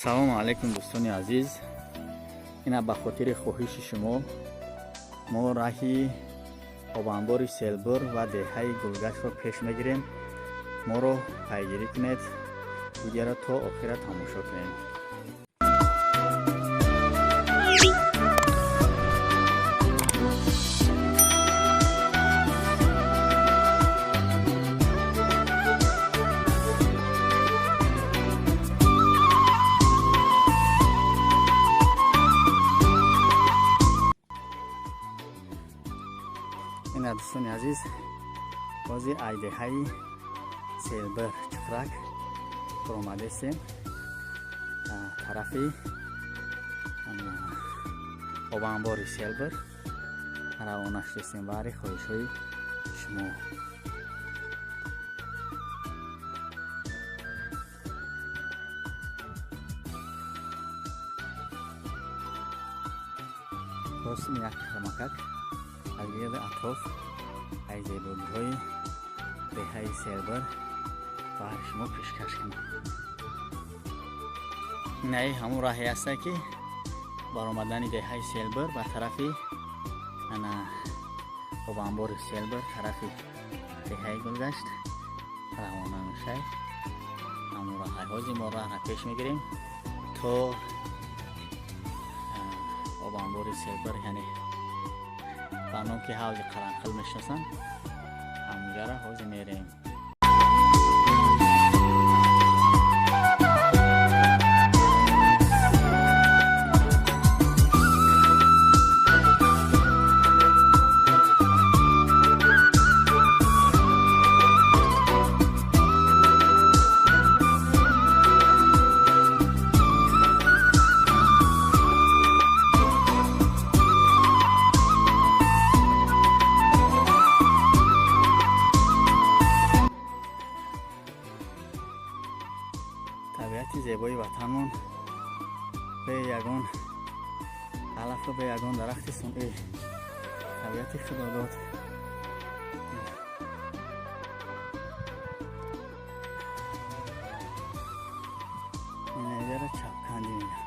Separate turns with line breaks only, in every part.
Салому алайкум дӯстони азиз. Ина ба хотири хоҳиши шумо мо раҳи обанбори Селбур ва деҳаи Гулгаштро пеш мегирем. Моро пайгирӣ кунед, видеоро то охира тамошо кунед. Ина дӯстони азиз, бози айдеҳаи Селбир Чуқрак баромадестем тарафи обанбори Селбир равона шудестем баҳри хоҳишҳои шумо. Хостем як камакак аз гирди атроф аз зебогиҳои деҳаи Селбир баҳри шумо пешкаш кунам. Инаи ҳамун раҳе ҳаста ки баромадани деҳаи Селбир ба тарафи ана обанбори Селбир, тарафи деҳаи Гулгашт равона мешавад. Ҳамун раҳай ҳозир мо раҳра пеш мегирем то обанбори Селбир, яъне ба ном ки ҳавзи Қаранқил мешиносанд, ҳамунҷара ҳозир мерем. Табиати зебои ватанмон бе ягон алафу бе ягон дарахти сунъӣ, табиати худодод. Инаҷара чапканди мина.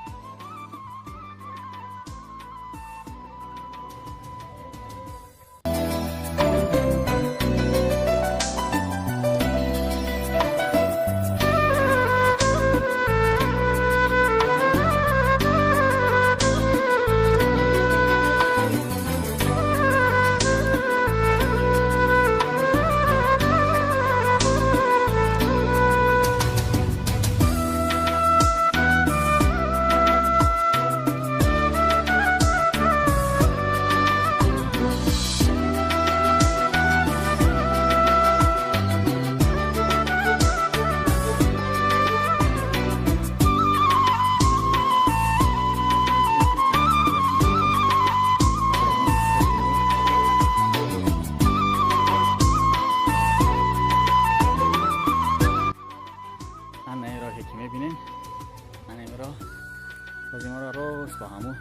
Рост ба ҳамун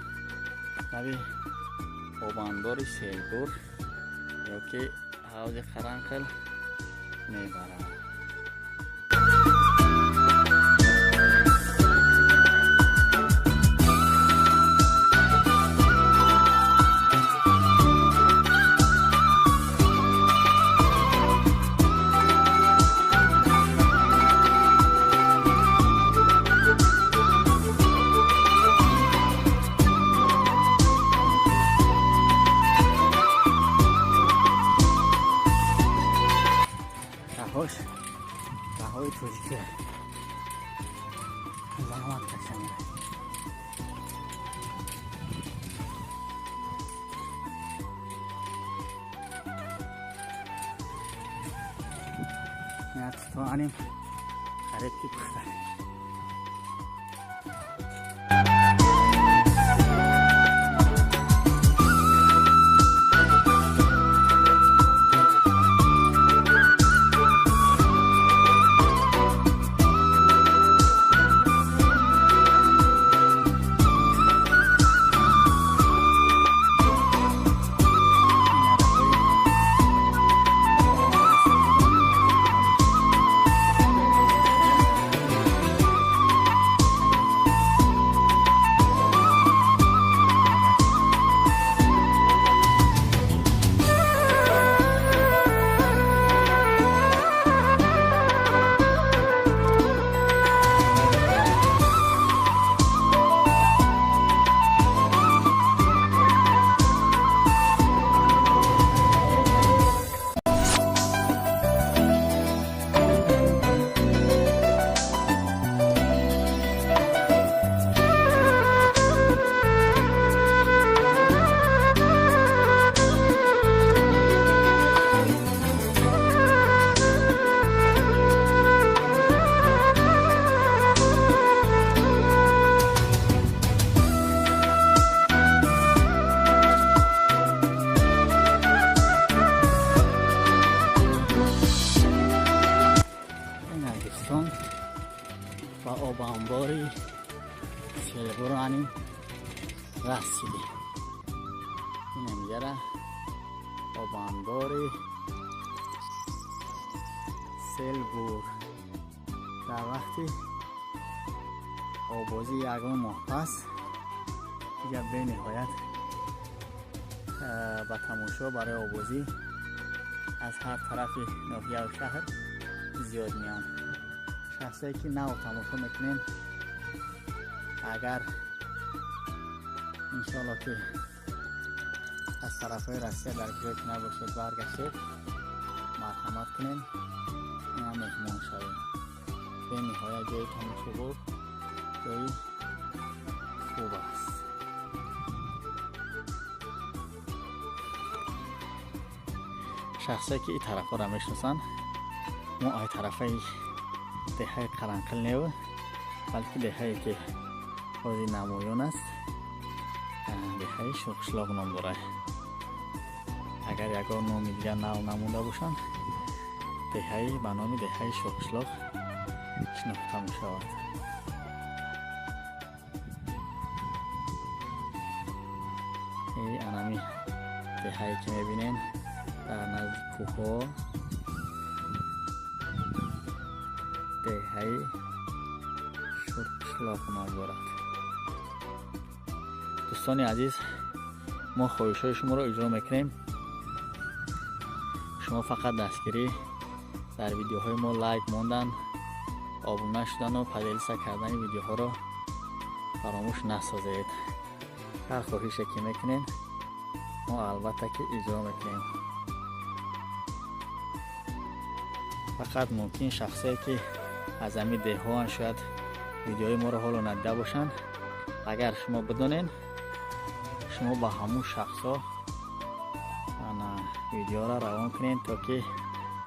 лаби обанбори Селбур ёки ҳавзи Қаранқил мебарад. Раҳҳои тоҷикӣ заҳмат кашанд. Туанем қариб ки пухта. Обанбори Селбур ани расидем. Инамҷара обанбори Селбур дар вақти обозӣ ягон моҳ пас дига бениҳоят ба тамошо барои обозӣ аз ҳар тарафи ноҳияу шаҳр зиёд меоянд. Шахсое ки нав тамошо мекунем, агар иншоалло ки аз тарафҳои Россия дар ҷое ки набошед баргаштед, марҳамат кунем, ина меҳмон шавем. Бениҳоят ҷои тамошобоб, ҷои хуб аст. Шахсое ки ин тарафҳоро мешиносанд, мо ай тарафаи деҳаи Қаранқил нев, балки деҳае ки ҳозир намоён аст, деҳаи Шурқишлоқ ном дорад. Агар ягон номи дигар нав намонда бошанд, деҳаи ба номи деҳаи Шурқишлоқ шинохта мешавад. Анами деҳае ки мебинем дар назди кӯҳҳо, деҳаи Шурқишлоқ ном дорад. Дӯстони азиз, мо хоҳишҳои шуморо иҷро мекунем. Шумо фақат дастгирӣ дар видеоҳои мо лайк мондан, обуна шудану поделиться кардани видеоҳоро фаромӯш насозед. Ҳар хоҳише ки мекунем, мо албатта ки иҷро мекунем. Фақат мумкин шахсое ки аз ҳамин деҳҳоан шояд видеои моро ҳоло надида бошанд, агар шумо бидонед, шумо ба ҳамун шахсҳо видеоро равон кунед, то ки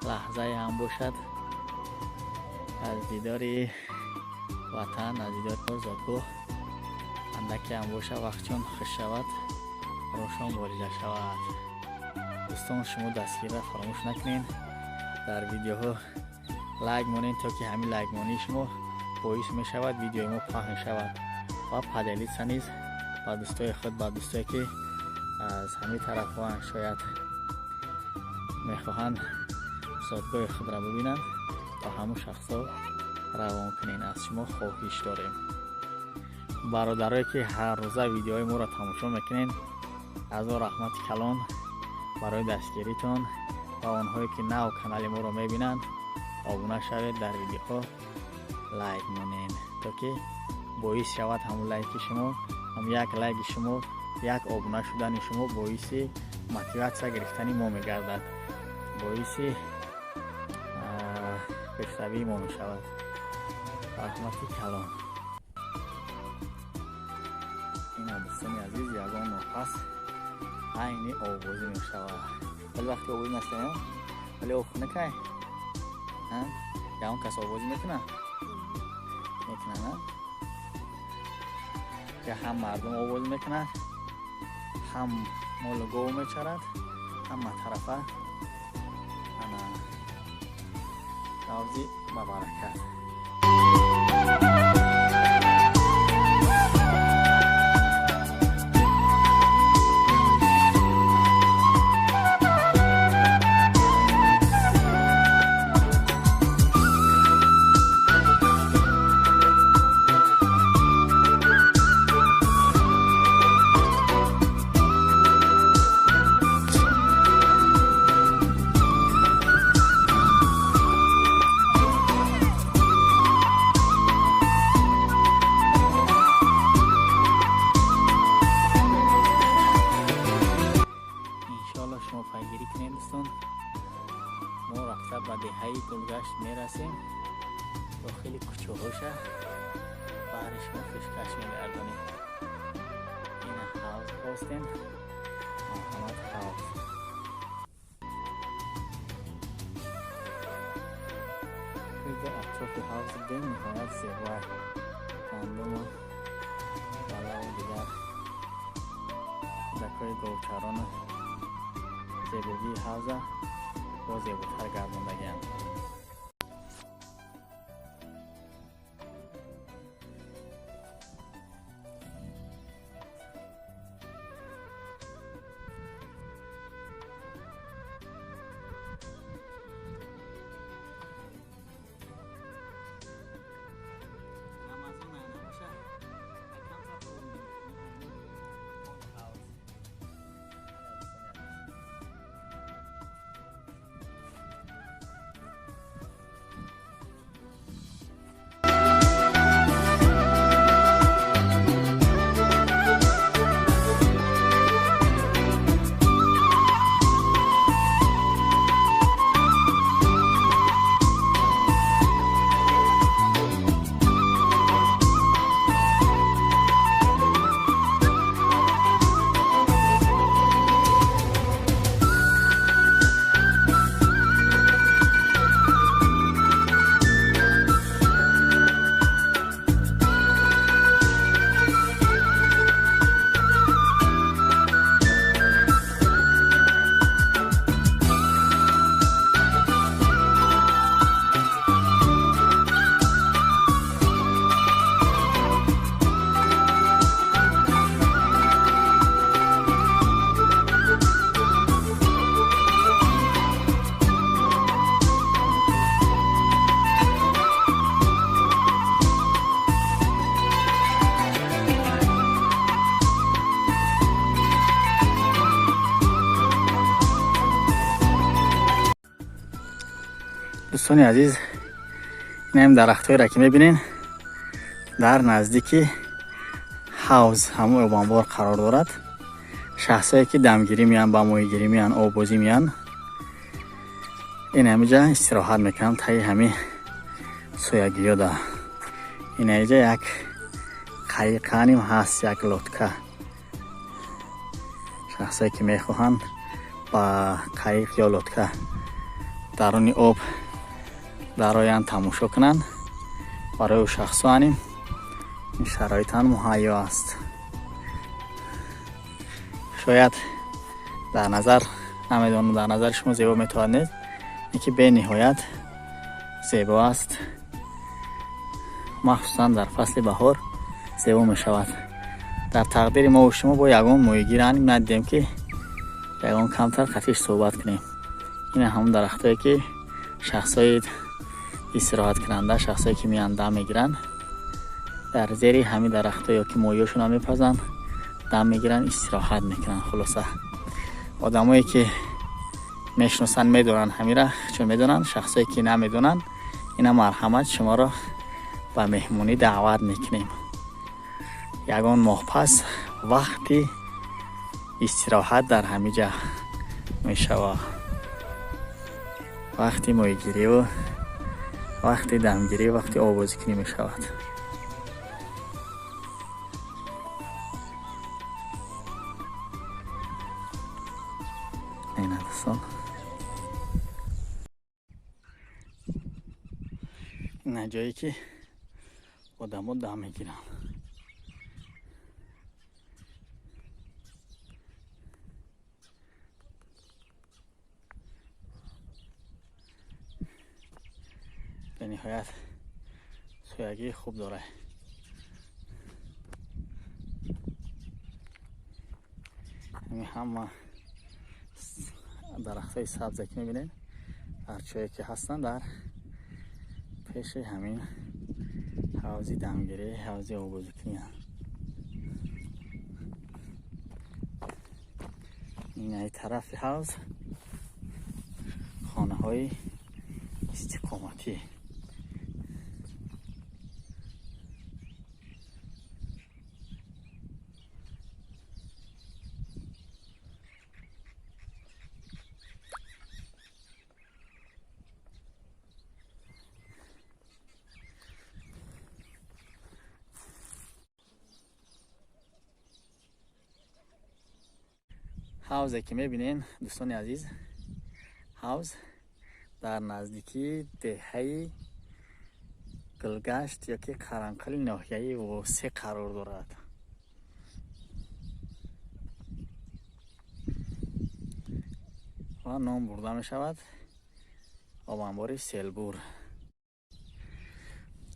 лаҳзае ҳам бошад аз дидори ватан, аз дидори зодгоҳ андаке ҳам бошад вақтчон хуш шавад, рошон борида шавад. Дӯстон, шумо дастгирро фаромӯш накунед, дар видеоҳо лайк монед, то ки ҳамин лайкмонии шумо боис мешавад видеои мо паҳн шавад ва поделиться низ ба дӯстои худ, ба дӯстое ки аз ҳамин тарафҳоан шояд мехоҳанд зодгоҳи худро бибинанд, ба ҳамун шахсҳо равон кунед. Аз шумо хоҳиш дорем. Бародарое ки ҳар рӯза видеои моро тамошо мекунед, аз о раҳмати калон барои дастгиритон ва онҳое ки нав канали моро мебинанд, обуна шавед, дар видеоҳо лайк монед, то ки боис шавад ҳамун лайки шумо, ҳам як лайки шумо, як обуна шудани шумо боиси мотиватсия гирифтани мо мегардад, боиси пешравии мо мешавад. Раҳмати калон. Ина дӯстони азиз, ягон моҳ пас айни обозӣ мешавад. Вале вақти обозӣ нашуда, вале об хунукай, ягон кас обозӣ мекунад? Мекунад, ки ҳам мардум обозӣ мекунад, ҳам молу гов мечарад, ҳама тарафа ана равзи ба баракат. Мо рафта ба деҳаи Гулгашт мерасем, дохили кӯчаҳоша баҳри шумо пешкаш мегардонем. Ина ҳавз хостем, марҳамат ҳавз. Кӯда атрофи ҳавз бениҳоят зебоа, гандуму балаву дигар кӯдакҳои говчарону зебогии ҳавза боз зеботар гардондагианд. Дӯстони азиз, инам дарахтҳоеро ки мебинен, дар наздики ҳавз, ҳамон обанбор қарор дорад. Шахсое ки дамгирӣ меян, ба моҳигирӣ меян, оббозӣ меян, ин ҳамиҷа истироҳат мекунанд таи ҳами соягиёда. Инаиҷа як қайиқаним ҳаст, як лодка. Шахсое ки мехоҳанд ба қайиқ ё лодка даруни об дароянд, тамошо кунанд, барои шахсо аним ин шароитан муҳайё аст. Шояд дар назар, намедонам, дар назари шумо зебо метавонад, нест, ки бениҳоят зебо аст, махсусан дар фасли баҳор зебо мешавад. Дар тақдири мову шумо бо ягон моҳигир аним надидем, ки ягон камтар қатиш суҳбат кунем. Ин ҳамон дарахтое ки шахсҳои истироҳаткунанда, шахсое ки меянд, дам мегиранд, дар зери ҳамин дарахтҳо ё ки моҳиёшонро мепазанд, дам мегиранд, истироҳат мекунанд. Хулоса, одамое ки мешиносанд, медонанд ҳамира, чун медонанд. Шахсое ки намедонанд, ина марҳамат, шуморо ба меҳмонӣ даъват мекунем. Ягон моҳ пас вақти истироҳат дар ҳамиҷа мешавад, вақти моҳигириву вақти дамгирӣ, вақти обозикунӣ мешавад. Ина, дӯстон, ина ҷое ки одамо дам мегиранд. Бениҳоят соягии хуб дорад. Ҳами ҳама дарахтҳои сабзе ки мебинед, арчое ки ҳастанд, дар пеши ҳамин ҳавзи дамгирӣ, ҳавзи обозикуниянд. Инаи тарафи ҳавз хонаҳои истиқоматӣ. Ҳавзе ки мебинен, дӯстони азиз, ҳавз дар наздикии деҳаи Гулгашт ёки Қаранқали ноҳияи Восе қарор дорад. Ва ном бурда мешавад обанбори Селбур.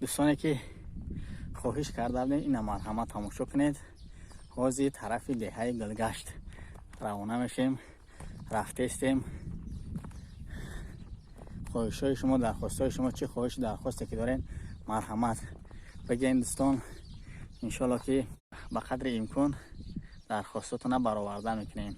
Дӯстоне ки хоҳиш карда будем, ина марҳамат, тамошо кунед. Ҳозир тарафи деҳаи Гулгашт равона мешем, рафтестем. Хоҳишҳои шумо, дархостҳои шумо, чӣ хоҳишу дархосте ки дорем, марҳамат бигӯем, дӯстон. Иншоалло ки ба қадри имкон дархостотона бароварда мекунем.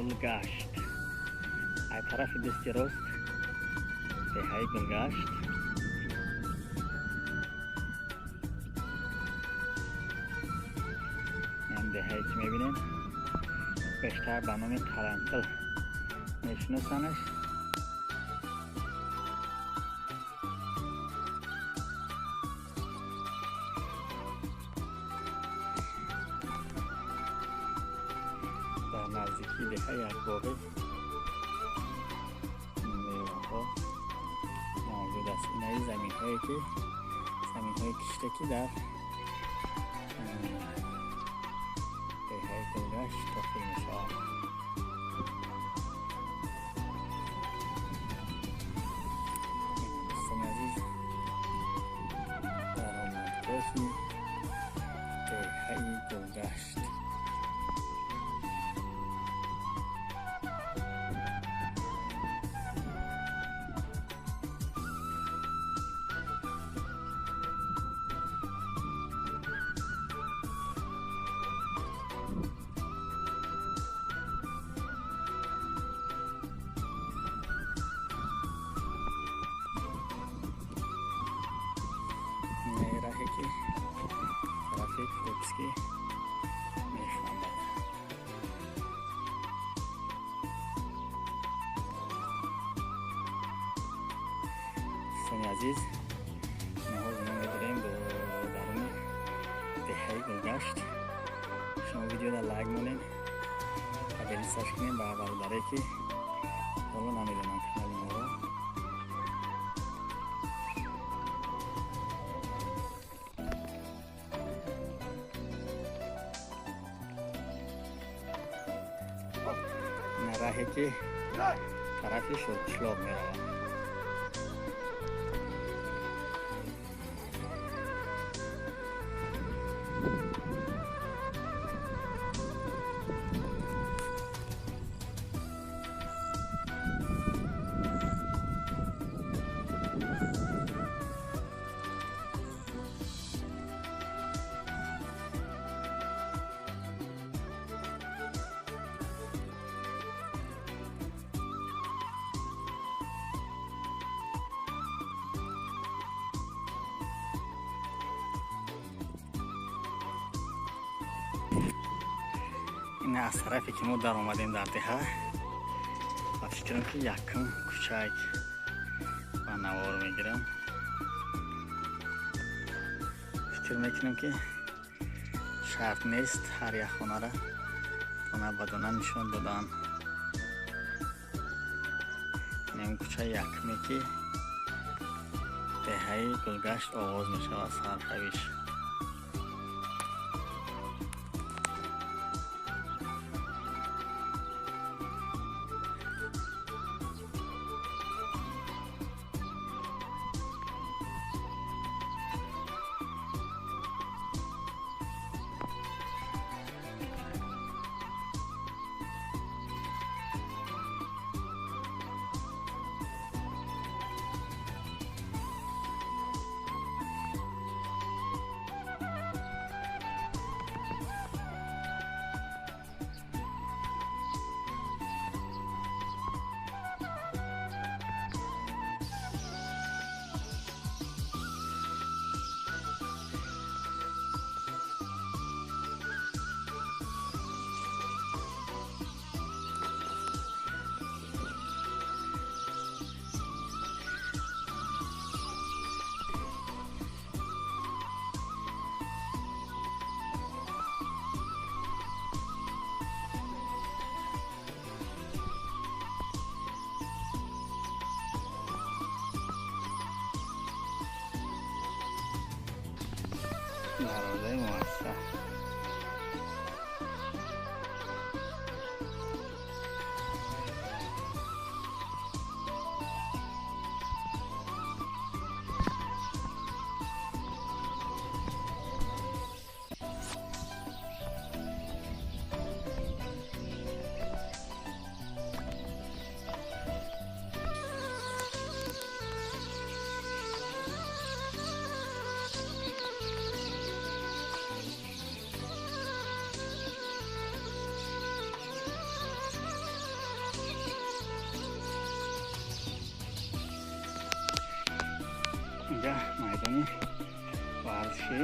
Гулгашт. Ай тарафи дасти рост деҳаи Гулгашт. Ин деҳае ки мебинем бештар ба номи Қаранқил мешиносанаш. Дар наздикии деҳа як боғи меваҳо мавҷуд аст. Инаи заминҳое ки заминҳои кишта ки дар деҳаи Гулгашт дохил мешавад. Дӯстони азиз, даромадгоҳи деҳаи Гулгашт. Раҳе ки тарафи Крупский мешавад. Дӯстони азиз, ҳозир мо медорем даруни деҳаи Гулгашт. Шумо видеоро лайк монед ва делисаш кунед ба бародаре ки ҳоло намедонанд канали моро. Раҳе ки тарафи Шурқишлоқ меравад. Ин аз тарафе ки мо даромадем дар деҳа, ба фикрам ки якум кӯчак ба навор мегирам. Фикр мекунем ки шарт нест ҳар як хонара дона ба дона нишон додан. Инам кӯчаи якуме ки деҳаи Гулгашт оғоз мешавад сарҳавиш. Дарвозаи муассиса. Инҷа майдони варзишӣ.